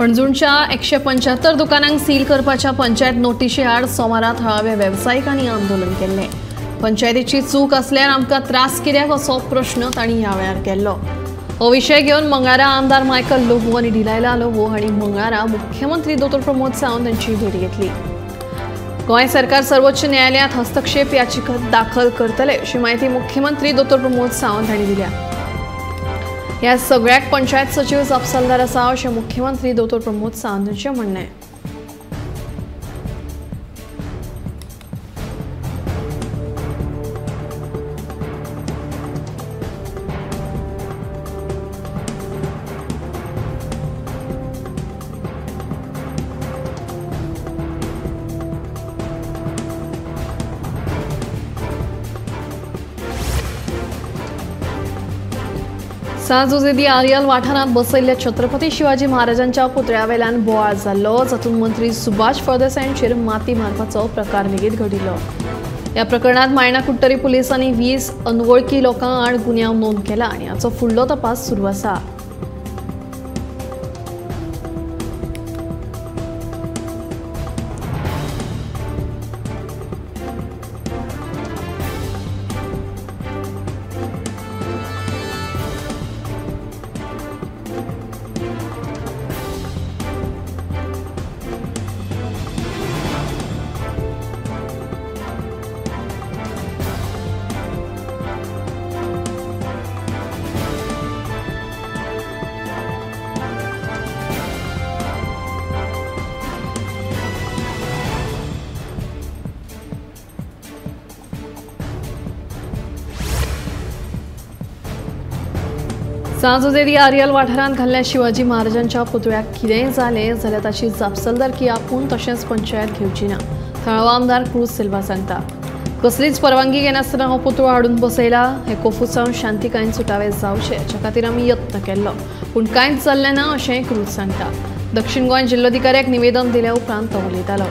पणजूणच्या 175 दुकानांक seal करपाच्या पंचायत नोटिशी आड सोमारा थळाव्या वेवसायिकांनी आंदोलन केल्लें। पंचायतीची चूक आसल्यार आमकां त्रास कित्याक असो प्रश्न तांणी ह्या वेळार केल्लो। हो विशय घेवन मंगळारा आमदार मायकल लोबो आनी डिलायला लोबो हांणी मंगळारा मुख्यमंत्री दोतोर प्रमोद सावंत हांची भेट घेतली। गोंय सरकार सर्वोच्च न्यायालयांत हस्तक्षेप याचिका दाखल करतले अशी म्हायती मुख्यमंत्री दोतोर प्रमोद सावंत हांणी दिल्या। ह्या सगळ्याक पंचायत सचिव जापसालदार आसा अशें मुख्यमंत्री दोतोर प्रमोद सावंत हांचें म्हणणें। सांजुजेदी आरियल वाठारांत बसयल्ल्या छत्रपती शिवाजी महाराजांच्या पुतळ्यावेल्यान बोवाळ जाल्लो, जातूंत मंत्री सुभाष फळदेसायांचेर माती मारपाचो प्रकार लेगीत घडिल्लो। ह्या प्रकरणांत मायणा कुडटरी पुलिसांनी 20 अनवळखी लोकां आड गुन्यांव नोंद केला आनी हाचो फुडलो तपास सुरू आसा। सांजुजेदी आरियल वाठारांत घाल्ल्या शिवाजी महाराजांच्या पुतळ्याक कितेंय जालें जाल्यार ताची जापसालदारकी आपूण तशेंच पंचायत घेवची ना, थळावो आमदार क्रूज सिल्वा सांगता। कसलीच परवानगी घेनासतना हो पुतळो हाडून बसयला, हें कोफुसांव शांतिकायेन सुटावे जावचें हाच्या खातीर आमी यत्न केल्लो, पूण कांयच जाल्लें ना अशेंय क्रूज सांगता। दक्षिण गोंय जिल्लोधिकाऱ्याक निवेदन दिल्या उपरांत तो उलयतालो।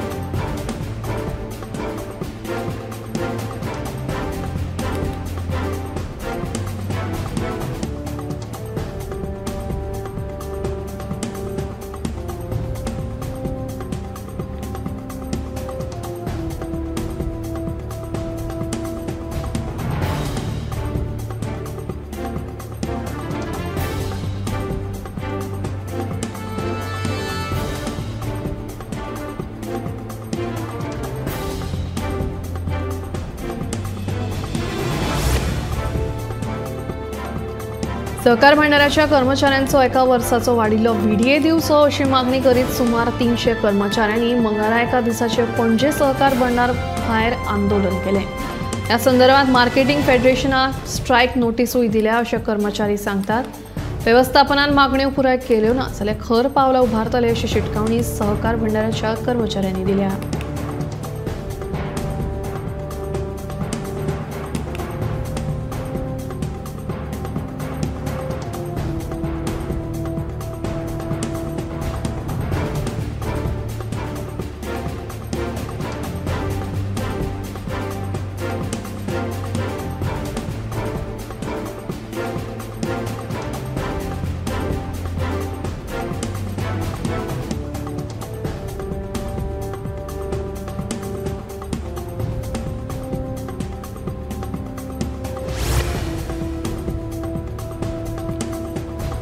सहकार भांडाराच्या कर्मचाऱ्यांचो एका वर्साचो वाडिल्लो व्हीडीए दिवचो अशी मागणी करीत सुमार 300 कर्मचाऱ्यांनी मंगळारा एका दिसाचे पणजे सहकार भांडार भायर आंदोलन केलें। ह्या संदर्भात मार्केटिंग फेडरेशनाक स्ट्रायक नोटिसूय दिल्या अशें कर्मचारी सांगतात। वेवस्थापनान मागण्यो पुराय केल्यो ना जाल्यार खर पावलां उबारतले अशी शिटकावणी सहकार भांडाराच्या कर्मचाऱ्यांनी दिल्या।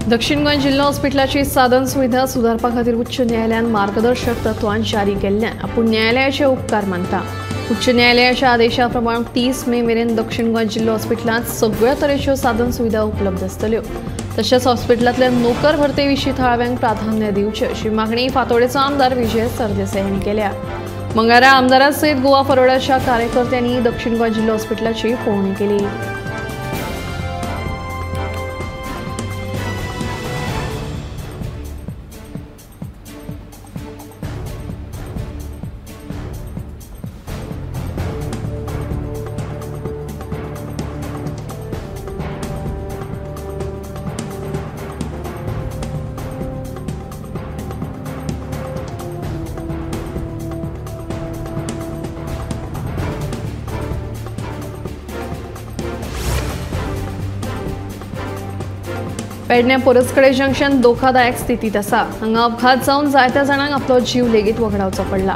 दक्षिण गोंय जिल्हो हॉस्पिटलाची साधन सुविधा सुदारपा खातीर उच्च न्यायालयान मार्गदर्शक तत्वां जारी केल्ल्यान आपूण न्यायालयाचे उपकार मानता। उच्च न्यायालयाच्या आदेशा प्रमाण 30 मे मेरेन दक्षिण गोंय जिल्हो हॉस्पिटलांत सगळ्या तरेच्यो साधन सुविधा उपलब्ध आसतल्यो। तशेंच हॉस्पिटलांतल्या नोकर भरते विशीं थळाव्यांक प्राधान्य दिवचें अशी मागणी फातोडेचो आमदार विजय सरदेसाय हांणी केल्या। मंगळारा आमदारा सयत गोवा फॉरवर्डाच्या कार्यकर्त्यांनी दक्षिण गोंय जिल्हो हॉस्पिटलाची पळोवणी केली। पेडणे पोरसकडे जंक्शन धोकादायक स्थितीत आसा. हांगा अपघात जावन जायत्या जाणांक आपलो जीव लेगीत वगडावचो पडला.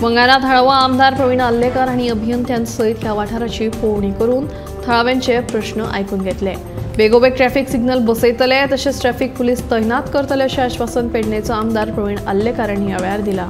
मंगळारा थळावो आमदार प्रवीण आर्लेकर हांणी अभियंत्यां सयत ह्या वाठाराची पळोवणी करून थळाव्यांचे प्रश्न आयकून घेतले. बेगोबेग ट्रॅफिक सिग्नल बसयतले तशेंच ट्रॅफिक पुलीस तैनात करतले अशें आश्वासन पेडणेचो आमदार प्रवीण आर्लेकर हांणी ह्या वेळार दिला.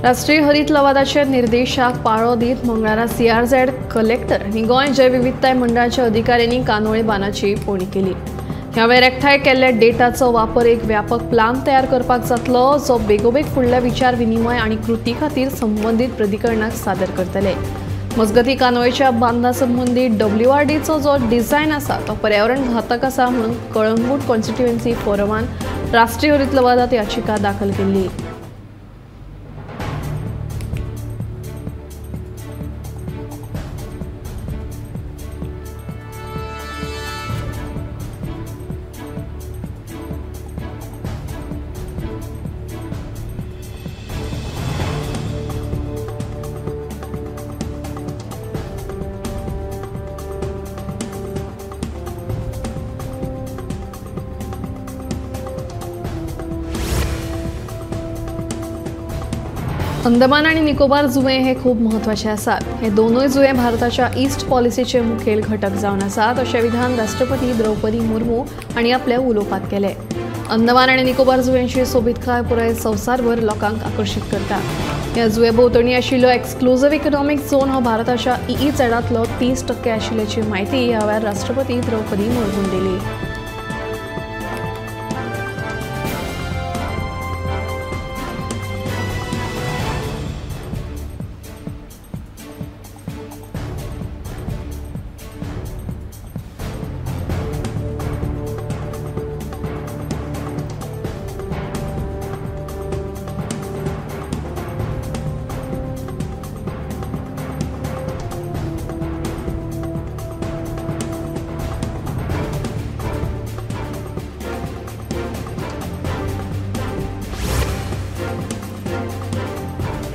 राष्ट्रीय हरित लवादाच्या निर्देशाक पाळो दीत मंगळारा सीआरझेड कलेक्टर आनी गोंय जैवविविधताय मंडळाच्या अधिकाऱ्यांनी कानोळे बांदाची पळोवणी केली. ह्या वेळार एकठांय केल्ल्या डेटाचो वापर एक व्यापक प्लान तयार करपाक जातलो जो बेगोबेग फुडल्या विचार विनिमय आनी कृती खातीर संबंदीत प्राधिकरणाक सादर करतले. मजगतीं कानोळेच्या बांदा संबंदी डब्ल्यूआरडीचो जो डिझायन आसा तो पर्यावरण घातक आसा म्हणून कळंगूट कॉन्स्टिट्युएन्सी फोरमान राष्ट्रीय हरित लवादात याचिका दाखल केल्ली. अंदमान आणि निकोबार जुवे हे खूब म्हत्वाचे आसात. हे दोनूय जुवे भारताच्या ईस्ट पॉलिसीचे मुखेल घटक जावन आसात अशें विधान राष्ट्रपती द्रौपदी मुर्मू हांणी आपल्या उलोवपांत केलें. अंदमान आनी निकोबार जुव्यांची सोबीतकाय पुराय संवसारभर लोकांक आकर्शीत करता. ह्या जुव्या भोंवतणी आशिल्लो एक्सक्लुझिव्ह इकॉनॉमिक झोन हो भारताच्या ईईझेडांतलो 30% आशिल्ल्याची म्हायती ह्या वेळार राष्ट्रपती द्रौपदी मुर्मून दिली.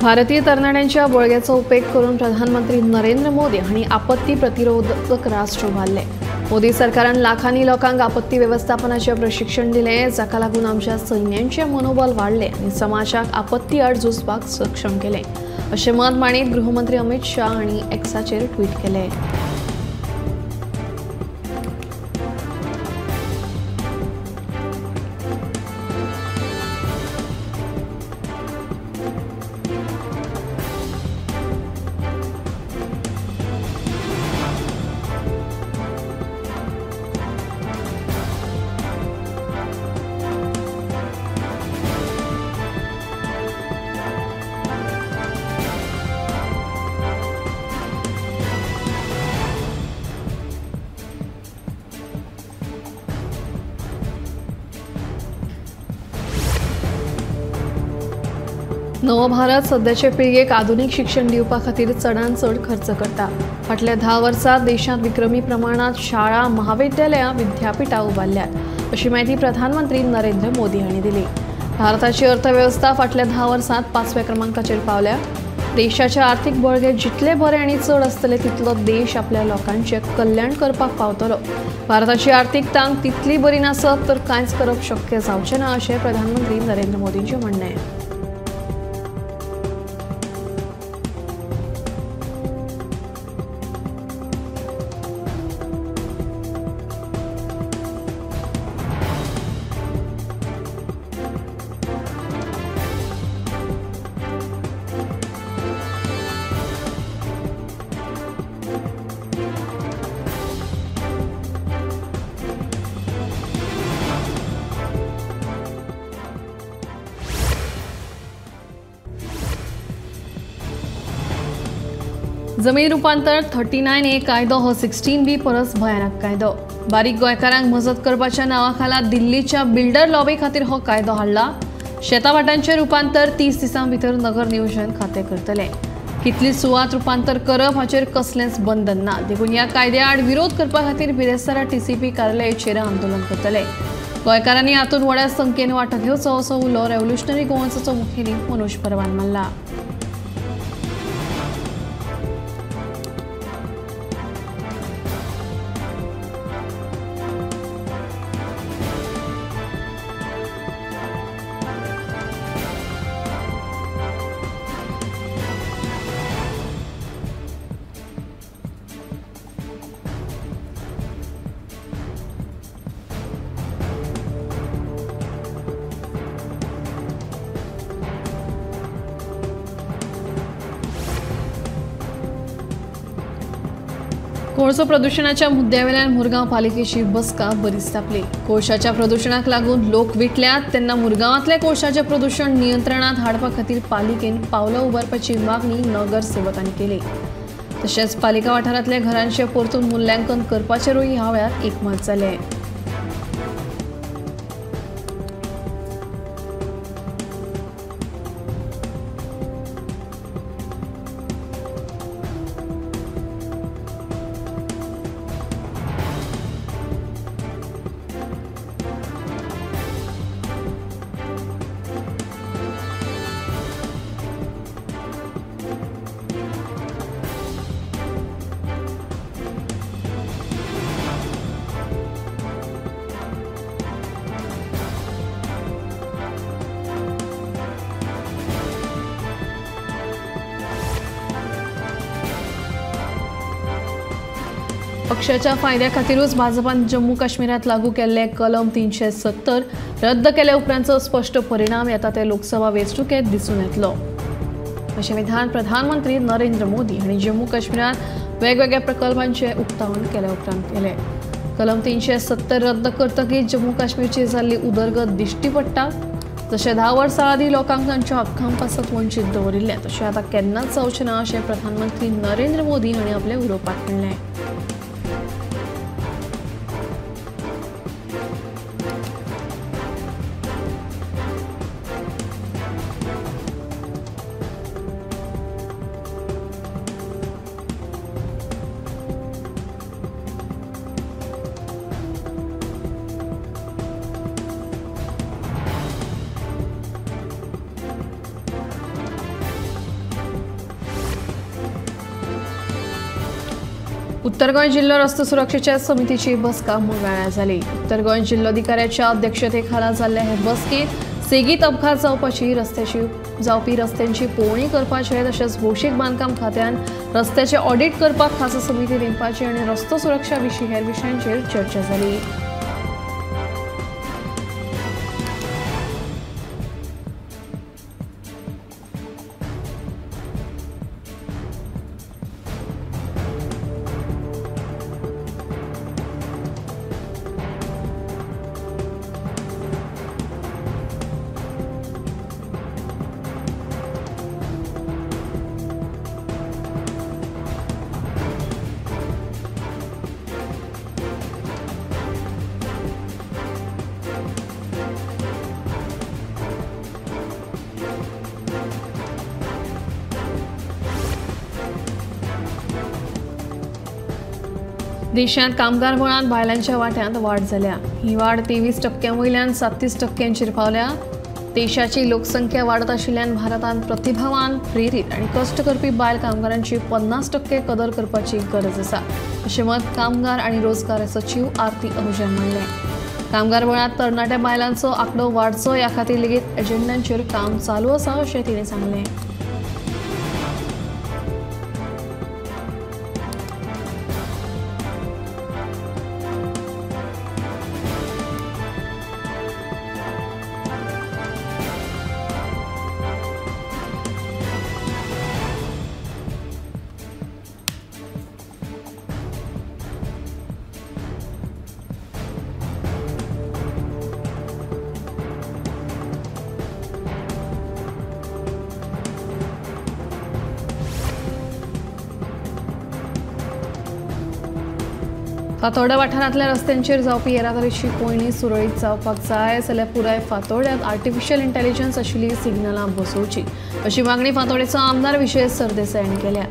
भारतीय तरणाट्यांच्या बळग्याचो उपेग करून प्रधानमंत्री नरेंद्र मोदी हांणी आपत्ती प्रतिरोधक राष्ट्र उबारलें. मोदी सरकारान लाखांनी लोकांक आपत्ती वेवस्थापनाचें प्रशिक्षण दिलें, जाका लागून आमच्या सैन्यांचें मनोबल वाडलें आनी समाजाक आपत्ती आड झुजपाक सक्षम केलें अशें मत मांडीत गृहमंत्री अमित शाह हांणी एक्साचेर ट्वीट केलें. नवो भारत सद्याचे पिळगेक आधुनीक शिक्षण दिवपा खातीर चडान चड खर्च करता. फाटल्या 10 वर्सां देशांत विक्रमी प्रमाणांत शाळा, महाविद्यालयां, विद्यापिठां उबारल्यात अशी म्हायती प्रधानमंत्री नरेंद्र मोदी हांणी दिली. भारताची अर्थवेवस्था फाटल्या 10 वर्सांत 5व्या क्रमांकाचेर पावल्या. देशाचे आर्थिक बळगे जितले बरे आनी चड आसतले तितलो देश आपल्या लोकांचें कल्याण करपाक पावतलो. भारताची आर्थिक तांक तितली बरी नासत तर कांयच करप शक्य जावचें ना अशें प्रधानमंत्री नरेंद्र मोदींचें म्हणणें. जमीन रुपांतर 39A कायदो हो 16B परस भयानक कायदो। बारीक गोंयकारांक मजत करपाच्या नांवा खाला दिल्लीच्या बिल्डर लॉबी खातीर हो कायदो हाडला। शेताभाटांचें रुपांतर 30 दिसां भितर नगर नियोजन खातें करतलें। कितली सुवात रुपांतर करप हाचेर कसलेंच बंधन ना, देखून ह्या कायद्या आड विरोध करपा खातीर बिरेस्तारा टीसीपी कार्यालयाचेर आंदोलन करतले। गोंयकारांनी हातूंत व्हडा संख्येन वांटो घेवचो असो उलो रेव्होल्युशनरी गोवन्साचो मुखेली मनोज परबान मारला। कोळसो प्रदुशणाच्या मुद्द्यावेल्यान मुरगांव पालिकेची बसका बरीच तापली। कोळशाच्या प्रदुशणाक लागून लोक विटल्यात तेन्ना मुरगांवांतल्या कोळशाचें प्रदुशण नियंत्रणांत हाडपा खातीर पालिकेन पावलां उबारपाची मागणी नगरसेवकांनी केली। तशेंच पालिका वाठारांतल्या घरांचें परतून मुल्यांकन करपाचेरूय ह्या वेळार एकमत जालें। पक्षाच्या फायद्या खातीरूच भाजपान जम्मू काश्मीरात लागू केल्ले कलम 370 रद्द केल्या उपरांतचो स्पश्ट परिणाम येता ते लोकसभा वेंचणुकेंत दिसून येतलो, अशें विधान प्रधानमंत्री नरेंद्र मोदी हांणी जम्मू काश्मीरात वेगवेगळ्या प्रकल्पांचें उक्तावण केल्या उपरांत केलें। कलम 370 रद्द करतकीच जम्मू काश्मीरची जाल्ली उदरगत दिश्टी पडटा। जशें 10 वर्सां आदीं लोकांक तांच्या हक्कां पासत वंचीत दवरिल्लें तशें आतां केन्नाच जावचें ना अशें प्रधानमंत्री नरेंद्र मोदी हांणी आपल्या उलोवपांत म्हणलें। उत्तर गोंय जिल्लो रस्तो सुरक्षेच्या समितीची बसका मंगळारा जाली। उत्तर गोंय जिल्लोधिकाऱ्याच्या अध्यक्षतेखाला जाल्ले हे बसकेंत सेगीत अपघात जावपाची जावपी रस्त्यांची पळोवणी करपाचे तशेंच भौशीक बांदकाम खात्यान रस्त्याचे ऑडिट करपाक खासा समिती नेमपाची आनी रस्तो सुरक्षा विशीं हेर विशयांचेर चर्चा जाली। देशांत कामगार मळांत बायलांच्या वांट्यांत वाड जाल्या। ही वाड 23% वयल्यान 37% पावल्या। देशाची लोकसंख्या वाडत आशिल्ल्यान भारतांत प्रतिभावान, प्रेरीत आनी कश्ट करपी बायल कामगारांची 50% कदर करपाची गरज आसा, अशें मत कामगार आनी रोजगार सचीव आरती अहुजान म्हणलें। कामगार मळांत तरणाट्या बायलांचो आंकडो वाडचो ह्या खातीर लेगीत एजेंडांचेर काम चालू आसा अशें तिणें सांगलें। फातोर्डा वाठारांतल्या रस्त्यांचेर जावपी येरादारीची कोंयडी सुरळीत जावपाक जाय जाल्यार पुराय फातोर्ड्यांत आर्टिफिशियल इंटेलिजन्स आशिल्ली सिग्नलां बसोवची अशी मागणी फातोर्डेचो आमदार विजय सरदेसाय हांणी केल्या।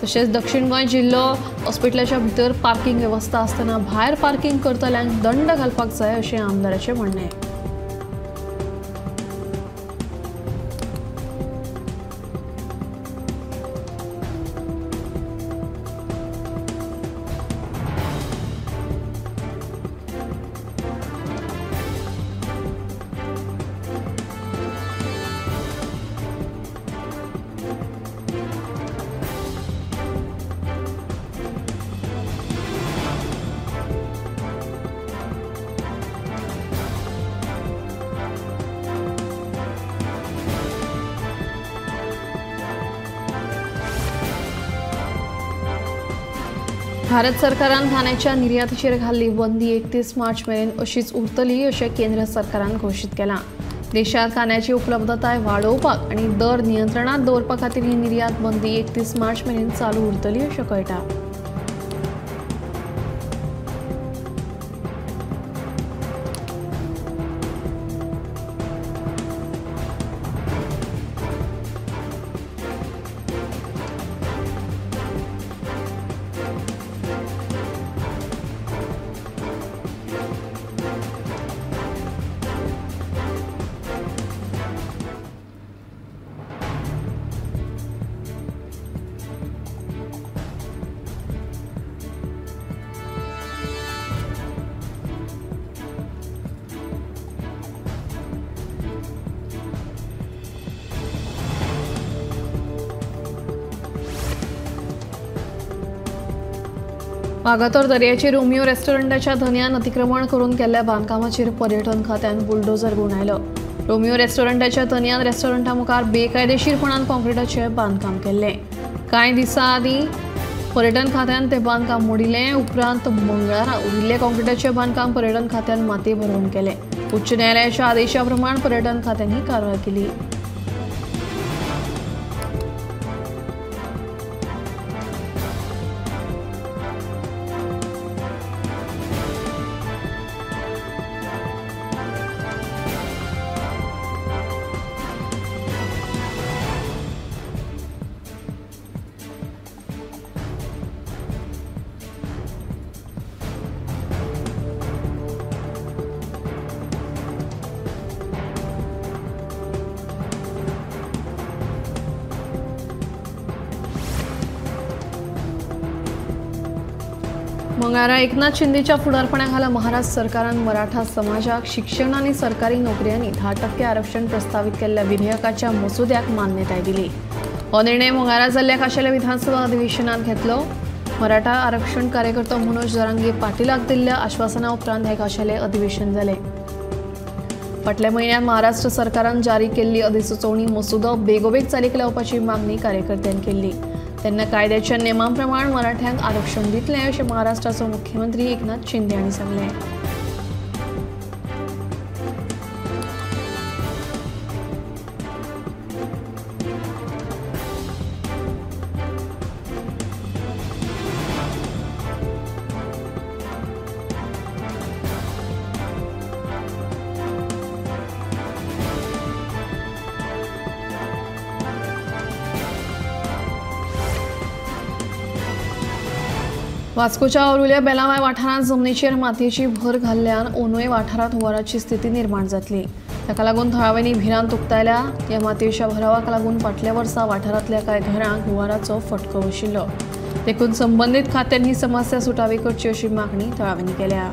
तशेंच दक्षिण गोंय जिल्लो हॉस्पिटलाच्या भितर पार्किंग वेवस्था आसतना भायर पार्किंग करतल्यांक दंड घालपाक जाय अशें आमदाराचें म्हणणें। भारत सरकारान कांद्याच्या निर्यातीचेर घाल्ली बंदी 31 मार्च मेरेन अशीच उरतली अशें केंद्र सरकारान घोशीत केलां। देशांत कांद्याची उपलब्धताय वाडोवपाक आनी दर नियंत्रणांत दवरपा खातीर ही निर्यात बंदी 31 मार्च मेरेन चालू उरतली अशें कळटा। वागातोर दर्याचेर रोमियो रेस्टॉरंटाच्या धनयान अतिक्रमण करून केल्ल्या बांदकामाचेर पर्यटन खात्यान बुलडोजर घुंवडायलो। रोमियो रेस्टॉरंटाच्या धनयान रेस्टॉरंटा मुखार बेकायदेशीरपणान कॉन्क्रिटाचें बांदकाम केल्लें। कांय दिसां आदीं पर्यटन खात्यान तें बांदकाम मोडिल्लें। उपरांत मंगळारा उरिल्लें कॉन्क्रिटाचें बांदकाम पर्यटन खात्यान माती भरोवन केलें। उच्च न्यायालयाच्या आदेशा प्रमाण पर्यटन खात्यान ही कारवाय केली। मंगळारा एकनाथ शिंदेच्या फुडारपणाखाला महाराष्ट्र सरकारान मराठा समाजाक शिक्षण आनी सरकारी नोकऱ्यांनी 10% आरक्षण प्रस्तावित केल्ल्या विधेयकाच्या मसुद्याक मान्यताय दिली। हो निर्णय मंगळारा जाल्ल्या खाशेल्या विधानसभा अधिवेशनात घेतलो। मराठा आरक्षण कार्यकर्तो मनोज जरांगे पाटीलाक दिल्ल्या आश्वासना उपरांत हे खाशेले अधिवेशन जालें। फाटल्या म्हयन्यांत महाराष्ट्र सरकारान जारी केल्ली अधिसुचोवणी मसुदो बेगोबेग चालीक लावपाची मागणी कार्यकर्त्यांनी केल्ली। तेन्ना कायद्याच्या नेमाप्रमाण मराठ्यांक आरक्षण दितले अशें महाराष्ट्राचो मुख्यमंत्री एकनाथ शिंदे हांणी सांगलें। वास्कोच्या औरुल्या बेलावाय वाठारांत जमनीचेर मातयेची भर घाल्ल्यान ओनोय वाठारांत हुंवाराची स्थिती निर्माण जातली। ताका लागून थळाव्यांनी भिरांत उक्तायल्या। ह्या मातयेच्या भरावाक लागून फाटल्या वर्सा वाठारांतल्या कांय घरांक हुंवाराचो फटको बशिल्लो। देखून संबंदीत खात्यान ही समस्या सुटावी करची अशी मागणी थळाव्यांनी केल्या।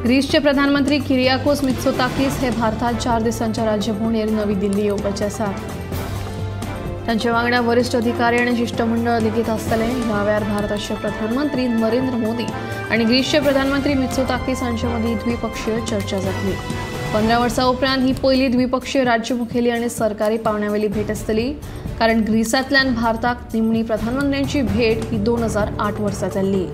ग्रीसचे प्रधानमंत्री किरियाकोस मित्सोताकीस हे भारतात 4 दिसांच्या राज्यभोवणेर नवी दिल्ली येवपाचे आसात। तांचे वांगडा वरिष्ठ अधिकारी आनी शिष्टमंडळ लेगीत आसतलें। ह्या वेळार भारताचे प्रधानमंत्री नरेंद्र मोदी आनी ग्रीसचे प्रधानमंत्री मित्सोताकीस हांचे मदीं द्विपक्षीय चर्चा जातली। 15 वर्सां उपरांत ही पयली द्विपक्षीय राज्य मुखेली आनी सरकारी पावंड्यावेली भेट आसतली, कारण ग्रीसांतल्यान भारताक निमणी प्रधानमंत्र्यांची भेट ही 2008 वर्सा जाल्ली।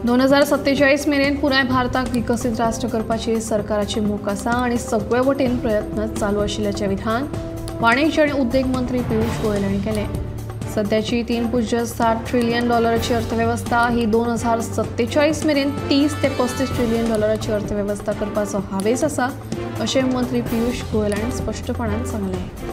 दोन 2047 मेरेन पुराय भारताक विकसीत राष्ट्र करपाची सरकाराची मोख आसा आनी सगळे वटेन प्रयत्न चालू आशिल्ल्याचें विधान वाणिज्य आनी उद्देग मंत्री पियूष गोयल हांणी केलें। सद्याची 3.7 ट्रिलियन डॉलराची अर्थवेवस्था ही 2047 मेरेन 30 ते 35 ट्रिलियन डॉलराची अर्थवेवस्था करपाचो हावेस आसा अशें मंत्री पियूष गोयल हांणी स्पश्टपणान सांगलें।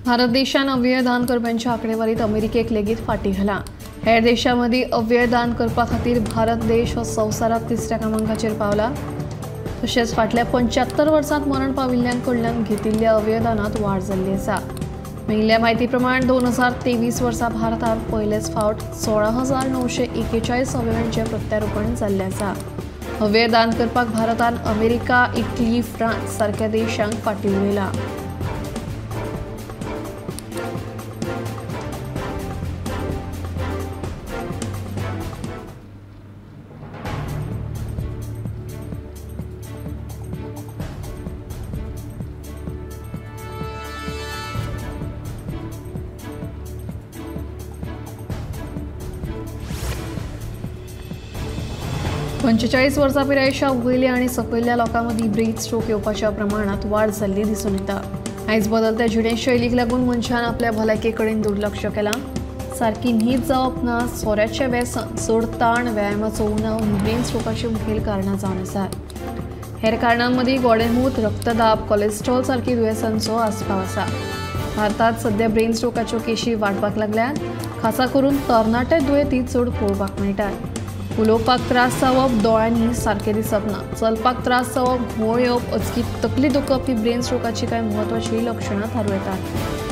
भारत देशान अवयव दान करप्यांच्या आंकडेवारीत अमेरिकेक लेगीत फाटी घाला। हेर देशां मदीं अवयव दान करपा खातीर भारत देश हो संवसारांत 3ऱ्या क्रमांकाचेर पावला। तशेंच फाटल्या 75 वर्सांत मरण पाविल्ल्यां कडल्यान घेतिल्ल्या अवयवदानांत वाड जाल्ली आसा। मेळिल्ल्या म्हायती प्रमाण 2023 वर्सा भारतांत पयलेच फावट 16,941 अवयवांचें प्रत्यारोपण जाल्लें आसा। अवयव दान करपाक भारतान अमेरिका, इटली, फ्रांस सारक्या देशांक फाटीं उडयला। पंचेचाळीस वर्सां पिरायेच्या वयल्या आनी सकयल्या लोकां मदीं ब्रेन स्ट्रोक येवपाच्या प्रमाणांत वाड जाल्ली दिसून येता। आयज बदलत्या जिणेशैलीक लागून मनशान आपल्या भलायके कडेन दुर्लक्ष केलां। सारकी न्हीद जावप ना, सोऱ्याचें व्यसन, चड ताण, व्यायामाचो उणाव ही ब्रेन स्ट्रोकाची मुखेल कारणां जावन आसात। हेर कारणां मदीं गोडेंमूत, रक्तदाब, कोलेस्ट्रॉल सारकी दुयेंसांचो आस्पाव आसा। भारतांत सद्या ब्रेन स्ट्रोकाच्यो केशी वाडपाक लागल्यात। खासा करून तरणाटे दुयेंती चड पळोवपाक मेळटात। उलोवपाक त्रास जावप, दोळ्यांनी सारकें दिसप ना, चलपाक त्रास जावप, घुंवळ येवप, अचकीत तकली दुखप ही ब्रेन स्ट्रोकाची कांय म्हत्वाचीं लक्षणां थारूं येतात।